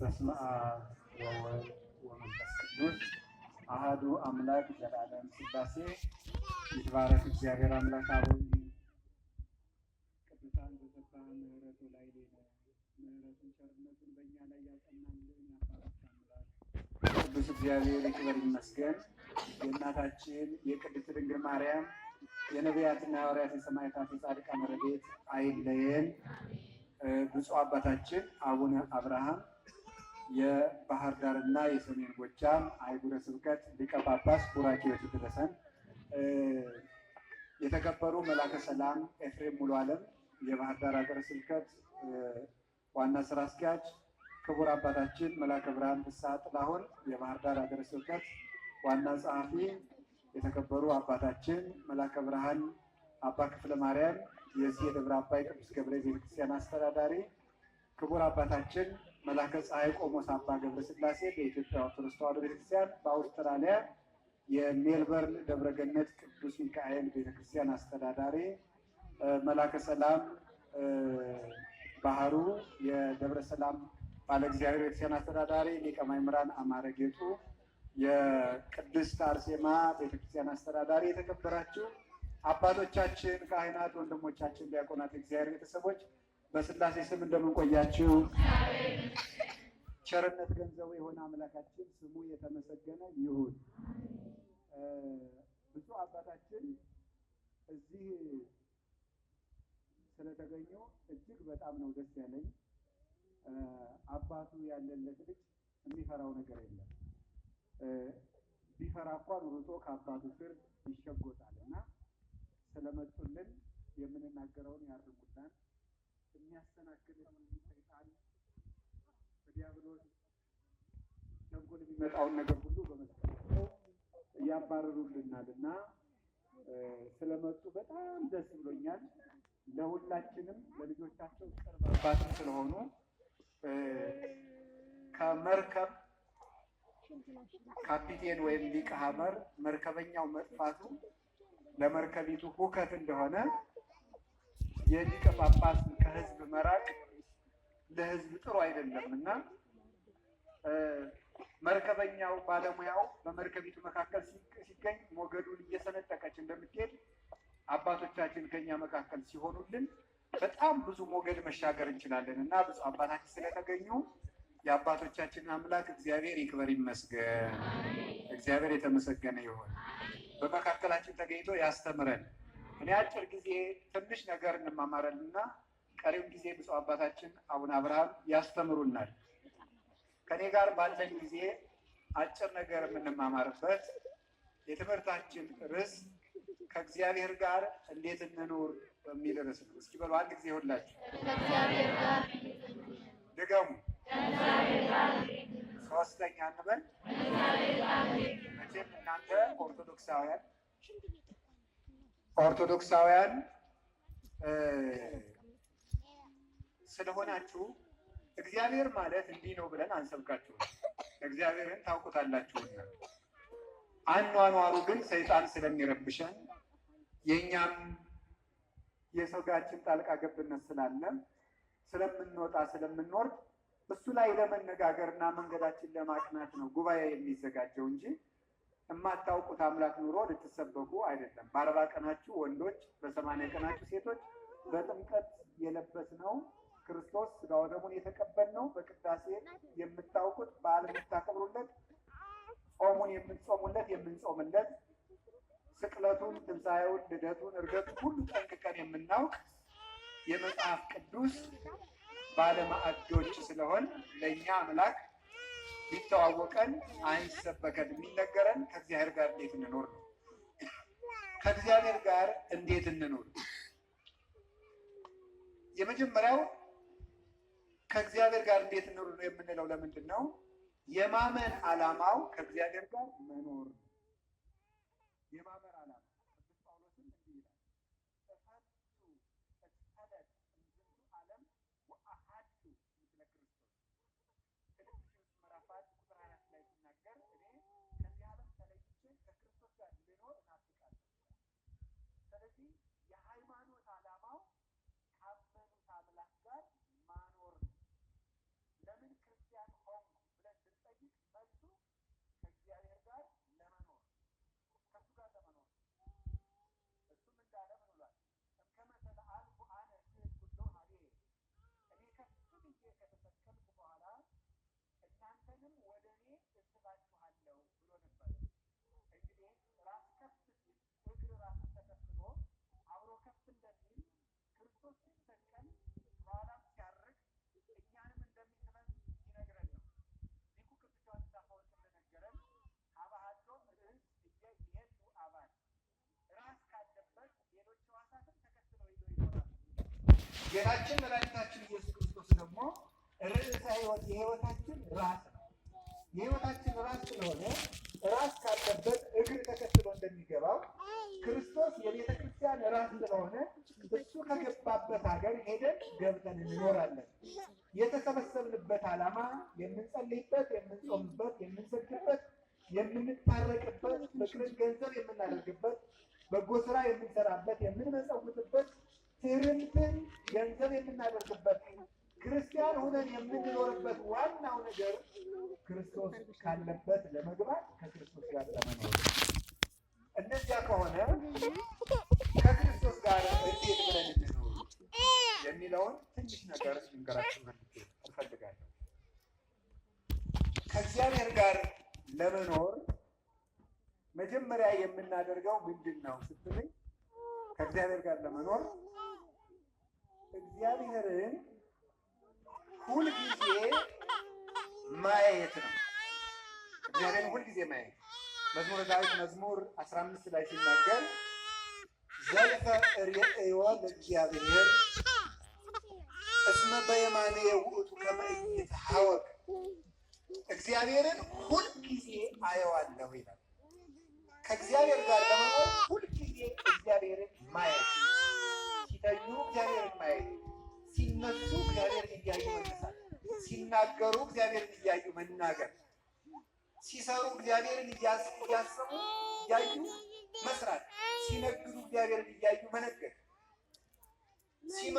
በስመ አብ ወወልድ ወመንፈስ ቅዱስ አሐዱ አምላክ ዘላለም ሥላሴ። ይትባረክ እግዚአብሔር አምላክ አበው ቅዱሳን ዘሰባ ምሕረቱ ላይ ሌለ ምሕረቱን ቸርነቱን በእኛ ላይ ያጸናልን የአባቶች አምላክ ቅዱስ እግዚአብሔር ይክበር ይመስገን። የእናታችን የቅድስት ድንግል ማርያም፣ የነቢያትና የሐዋርያት፣ የሰማዕታት፣ የጻድቃን ረድኤት አይለየን። ብፁዕ አባታችን አቡነ አብርሃም፣ የባህር ዳርና የሰሜን ጎጃም አህጉረ ስብከት ሊቀ ጳጳስ፣ ቡራኬዎት ይድረሰን። የተከበሩ መላከ ሰላም ኤፍሬም ሙሉ ዓለም፣ የባህር ዳር ሀገረ ስብከት ዋና ስራ አስኪያጅ፣ ክቡር አባታችን መላከ ብርሃን ፍስሐ ጥላሁን፣ የባህር ዳር ሀገረ ስብከት ዋና ጸሐፊ፣ የተከበሩ አባታችን መላከ ብርሃን አባ ክፍለ ማርያም፣ የዚህ የደብረ አባይ ቅዱስ ገብርኤል ቤተክርስቲያን አስተዳዳሪ፣ ክቡር አባታችን መላከ ፀሐይ ቆሞስ አባ ገብረ ሥላሴ፣ በኢትዮጵያ ኦርቶዶክስ ተዋሕዶ ቤተክርስቲያን በአውስትራሊያ የሜልበርን ደብረገነት ቅዱስ ሚካኤል ቤተክርስቲያን አስተዳዳሪ፣ መላከ ሰላም ባህሩ፣ የደብረ ሰላም ባለ እግዚአብሔር ቤተክርስቲያን አስተዳዳሪ፣ ሊቀ ማእምራን አማረ ጌጡ፣ የቅድስት አርሴማ ቤተክርስቲያን አስተዳዳሪ፣ የተከበራችሁ አባቶቻችን ካህናት፣ ወንድሞቻችን ዲያቆናት፣ የእግዚአብሔር ቤተሰቦች፣ በስላሴ ስም እንደምንቆያችሁ። ቸርነት ገንዘቡ የሆነ አምላካችን ስሙ የተመሰገነ ይሁን። ብፁዕ አባታችን እዚህ ስለተገኙ እጅግ በጣም ነው ደስ ያለኝ። አባቱ ያለለት ልጅ የሚፈራው ነገር የለም። ቢፈራ እንኳን ሩጦ ከአባቱ ስር ይሸጎጣል እና ስለመጡልን የምንናገረውን ያርሙላን። የሚያሰናክልን ሰይጣን በዲያብሎስ ተንኮል የሚመጣውን ነገር ሁሉ በመስቀላቸው ያባረሩልናል እና ስለመጡ በጣም ደስ ብሎኛል። ለሁላችንም ለልጆቻቸው ቅርብ አባትም ስለሆኑ ከመርከብ ካፒቴን ወይም ሊቀ ሐመር መርከበኛው መጥፋቱ ለመርከቢቱ ሁከት እንደሆነ የሊቀ ጳጳስ ከህዝብ መራቅ ለህዝብ ጥሩ አይደለም እና መርከበኛው ባለሙያው በመርከቢቱ መካከል ሲገኝ ሞገዱን እየሰነጠቀች እንደምትሄድ አባቶቻችን ከኛ መካከል ሲሆኑልን በጣም ብዙ ሞገድ መሻገር እንችላለን እና ብፁዕ አባታችን ስለተገኙ የአባቶቻችን አምላክ እግዚአብሔር ይክበር ይመስገን። እግዚአብሔር የተመሰገነ ይሁን። በመካከላችን ተገኝቶ ያስተምረን። እኔ አጭር ጊዜ ትንሽ ነገር እንማማራለን እና ቀሪውን ጊዜ ብፁዕ አባታችን አቡነ አብርሃም ያስተምሩናል። ከኔ ጋር ባለን ጊዜ አጭር ነገር የምንማማርበት የትምህርታችን ርዕስ ከእግዚአብሔር ጋር እንዴት እንኑር በሚል ርዕስ ነው። እስኪ በሉ አንድ ጊዜ ሁላችሁ ድገሙ። ሶስተኛ እንበል። መቼም እናንተ ኦርቶዶክሳውያን ስለሆናችሁ እግዚአብሔር ማለት እንዲህ ነው ብለን አንሰብካችሁም። እግዚአብሔርን ታውቁታላችሁና። አኗኗሩ ግን ሰይጣን ስለሚረብሸን፣ የእኛም የስጋችን ጣልቃ ገብነት ስላለ፣ ስለምንወጣ ስለምንወርድ እሱ ላይ ለመነጋገርና መንገዳችን ለማቅናት ነው ጉባኤ የሚዘጋጀው እንጂ የማታውቁት አምላክ ኑሮ ልትሰበኩ አይደለም። በ40 ቀናችሁ ወንዶች፣ በ80 ቀናችሁ ሴቶች በጥምቀት የለበስነው ክርስቶስ፣ ስጋ ወደሙን የተቀበልነው፣ በቅዳሴ የምታውቁት፣ በዓል የምታከብሩለት፣ ጾሙን የምንጾሙለት የምንጾምለት፣ ስቅለቱን፣ ትንሣኤውን፣ ልደቱን፣ እርገቱን ሁሉ ጠንቅቀን የምናውቅ የመጽሐፍ ቅዱስ ባለማዕዶች ስለሆን ለእኛ አምላክ ሊተዋወቀን አይሰበከን። የሚነገረን ከእግዚአብሔር ጋር እንዴት እንኖር ነው። ከእግዚአብሔር ጋር እንዴት እንኖር? የመጀመሪያው ከእግዚአብሔር ጋር እንዴት እንኖር ነው የምንለው ለምንድን ነው? የማመን ዓላማው ከእግዚአብሔር ጋር መኖር ነው። የማመን ዓላማ ቅዱስ ጳውሎስም እንዲህ ይላል፣ እፈቱ እትፈለጥ እምዝንቱ ዓለም ወአሐዱ ምስለ ክርስቶስ። ፊልጵስዩስ ምዕራፍ 1 ቁጥር 24 ላይ ሲናገር እኔ ከዚህ ዓለም ተለይቼ ከክርስቶስ ጋር ልኖር እናፍቃለሁ። ስለዚህ የሃይማኖት ዓላማው ካመኑት አምላክ ጋር ማኖር ነው። ለምን ክርስቲያን ሆንኩ? ከተሰቀልኩ በኋላ እናንተንም ወደ እኔ እስባችኋለሁ ብሎ ነበር። እንግዲህ ራስ ከፍ ሲል እግር ራስን ተከትሎ አብሮ ከፍ እንደሚል ክርስቶስ ሲሰቀል በኋላም ሲያርግ እኛንም እንደሚስበን ሲነግረን ነው። ሊቁ ቅዱስ ዮሐንስ አፈወርቅ እንደነገረን ሀበ ሀሎ ርእስ እየ ይሄሉ አባል፣ ራስ ካለበት ሌሎች ሕዋሳትም ተከትለው ሄደው ይኖራሉ። ጌታችን መድኃኒታችን ኢየሱስ ክርስቶስ ደግሞ ርዕሰ ሕይወት፣ የሕይወታችን ራስ ነው። የሕይወታችን ራስ ስለሆነ ራስ ካለበት እግር ተከትሎ እንደሚገባው ክርስቶስ የቤተ ክርስቲያን ራስ ስለሆነ እሱ ከገባበት ሀገር ሄደን ገብተን እንኖራለን። የተሰበሰብንበት ዓላማ የምንጸልይበት፣ የምንጾምበት፣ የምንሰግድበት፣ የምንታረቅበት፣ ፍቅርን ገንዘብ የምናደርግበት፣ በጎ ስራ የምንሰራበት፣ የምንመጸውትበት፣ ትርምትን ገንዘብ የምናደርግበት፣ ክርስቲያን ሆነን የምንኖርበት ዋናው ነገር ክርስቶስ ካለበት ለመግባት ከክርስቶስ ጋር ለመኖር። እንደዚያ ከሆነ ከክርስቶስ ጋር እንዴት ብለን እንኖር የሚለውን ትንሽ ነገር ልንገራችሁ እፈልጋለሁ። ከእግዚአብሔር ጋር ለመኖር መጀመሪያ የምናደርገው ምንድን ነው ስትለኝ፣ ከእግዚአብሔር ጋር ለመኖር እግዚአብሔርን ሁልጊዜ ማየት ነው። እግዚአብሔርን ሁልጊዜ ማየት። መዝሙረ ዳዊት መዝሙር 15 ላይ ሲናገር ዘልፈ እሬእዮ ለእግዚአብሔር እስመ በየማንየ ውእቱ ከመ ኢይትሐወክ፣ እግዚአብሔርን ሁልጊዜ አየዋለሁ ይላል። ከእግዚአብሔር ጋር ለመኖር ሁልጊዜ እግዚአብሔርን ማየት፣ ሲተኙ እግዚአብሔርን ማየት፣ ሲነሱ እግዚአብሔርን እያዩ መነሳት፣ ሲናገሩ እግዚአብሔርን እያዩ መናገር፣ ሲሰሩ እግዚአብሔርን እያሰቡ እያዩ መስራት፣ ሲነግዱ እግዚአብሔርን እያዩ መነገድ፣ ሲመ